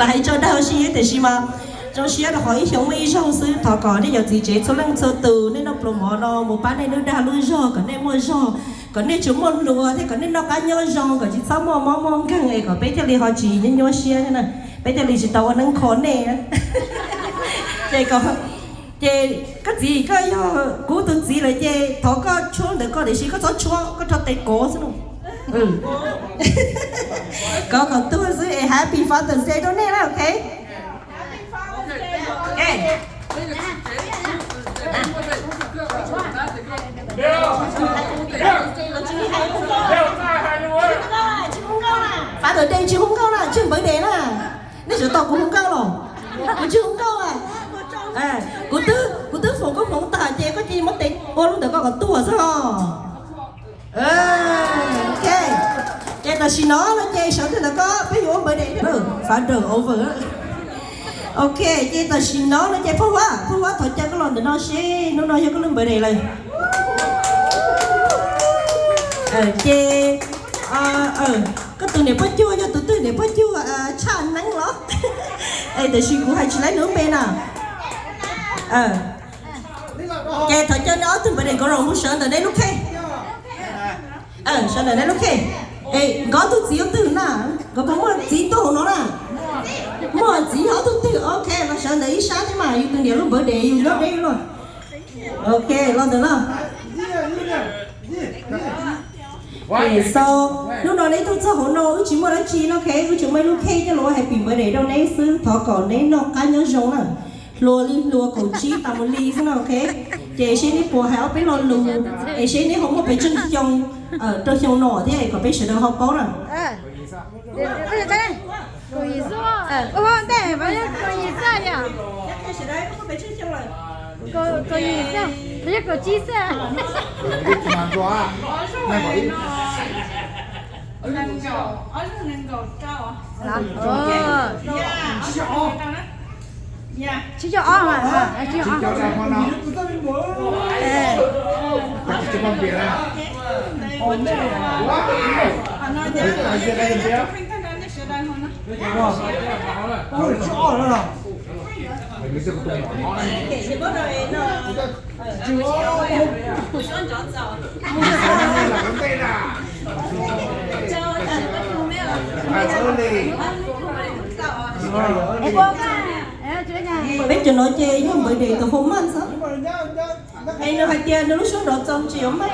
Los hais tso dag si tiam sis mas zoo siab rau qhov ib xyoos muaj ib zaug xwb. Thov kom nej cov txiv tsev txhua leej txhua tus nej noj pluas mov no mus pab nej lub dag lub zog kom nej muaj zog, kom nej tsuas muaj hluas thiab kom nej noj qab nyob zoo, kom tsis txhob muaj mob muaj nkeeg es kom peb thiaj li ho tsis nyuaj nyuaj siab thiab na, peb thiaj li tsis tau ua neeb kho nej. Ces kom, ces koj txiv, koj yog kuv tus txiv lawm ces thov koj tshuab ntawm koj tiam sis koj txhob tshuab, koj rho tes kov xwb no. Kov kom tuag xwb es Happy Father's Day rau nej na, ok? Father's Day tsis hu nkauj na, tsis npawv des na. Nej sawv tau kuv hu nkauj los? Kuv tsis hu nkauj a. Kuv twb, kuv twb foom koob hmoov tag ces koj cia li muab tes ua lub ntawm koj kom tuag xwb os. Ok, ces tam sim no no ces sawv ntawm koj peb yuav ua npawv des. Father over. Ok, ces tam sim no no ces Phoj Huab, Phoj Huab thov caw koj los ntawm no seb hnub no yog koj lub npawv des lawm. Ces koj tus niam poj cuag yog tus twg, niam poj cuag tshaj neeb los? Es tiam sis kuv hais tsis laib nws lub npe na. Ces thov caw nej ob tug npawv des nkauj zoo mus sawv ntawm nej lub khej. Sawv ntawm nej lub khej. Es nkawd ob tug txiv ob tug na, nkawd puas muaj txiv tuaj hauv no na? Muaj txiv ob tug twg, ok, los sawv ntawm ib sab thiab mas yus tus niam lub npawv des yus nyob deb luaj. Ok, los ntawm no. So, hnub no neb tuaj txog hauv no wb tsis muaj dab tsi no, ok, wb tsuas muaj ib lub khej coj los ua happy birthday rau neb xwb, thov kom neb noj qab nyob zoo na. Hluas li hluas kaum tsib tas mus li xwb no, ok. Ces seb neb puas hais ob peb lo lus, es seb neb ho muaj pes tsawg xyoo rau xyoo no thiab kom peb sawv daws ho paub na. Tsib caug ob, tsib caug ob. Peb cov no ces yog npawv des tus hoo maj xwb. Es nws hais tias nws lub suab nrov txaus tsis yuav maj.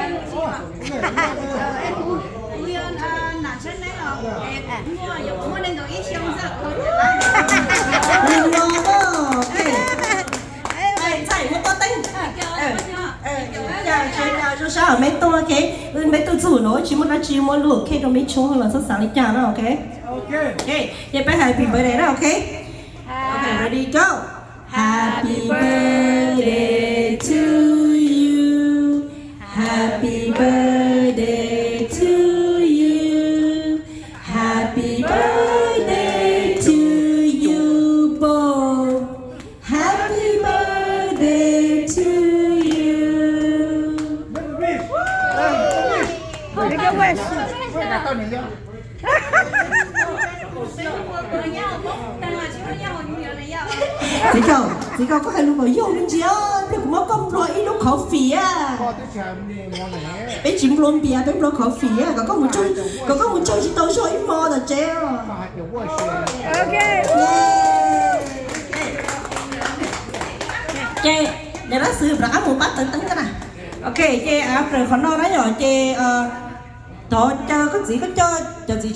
Zoo sab me tuaj, ok. Peb tuaj txug no tsis muaj dab tsi, muab lub khej rau me tshoob los txhob xav li cas na, ok. Ces peb happy birthday na, ok. Ready, go. Happy birthday to you. Happy birthday to you. Happy birthday to you, Bo. Happy birthday to you. Make a wish. Txiv Kaus, txiv Kaus, koj hais lus kom yog me ntsis, pliag kuv muab koj nplua ib lub coffee a. Peb tsis nplua npias, peb nplua coffee a, kom koj mus tsaug, kom koj mus tsaug tsis tau zog ib hmo tom tsev. Ces niam Lab Xwm rov qab mus pab teev teeb na. Ok, ces after qhov no na yom, ces thov caw koj txiv, koj coj cov txiv